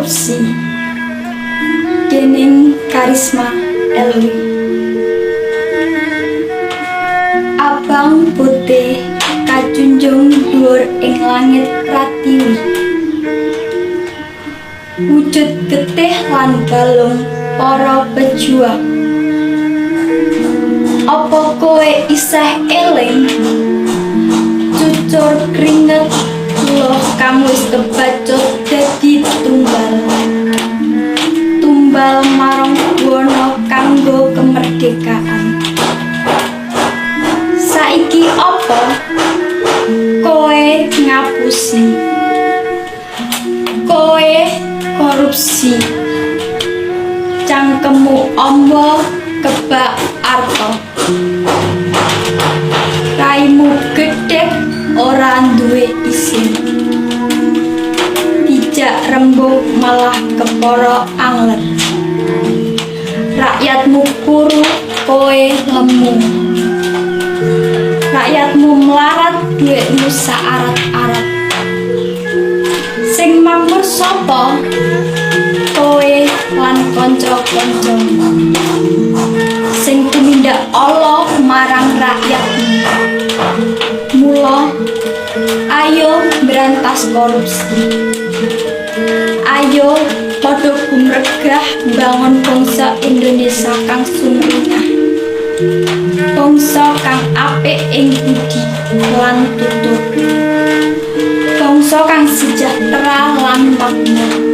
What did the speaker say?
Korupsi dening Karisma Elwi. Abang putih kajunjung dhuwur ing langit pratiwi. Wujud getih lan balung para pejuang. Apa kowe isih eling? Cucur kringet loh kang wis kebacut dadi tumbal. Tumbal marang buana kanggo kemerdekaan. Saiki apa? Kowe ngapusi. Kowe korupsi. Cangkemmu amba kebak arta. Raimu gedhek ora duwe isin. Dijak rembug malah kepara angler. Rakyatmu kuru, kowe lemu. Rakyatmu melarat, duitmu saarat-arat. Sing makmur sapa? Kowe lan kanca-kancamu. Sing tumindak ala marang rakyatmu. Mula ayo berantas korupsi. Ayo padha gumregah bangun bangsa Indonesia kang sumringah. Bangsa kang apik ing budi lan tutur. Bangsa kang sejahtera lan makmur.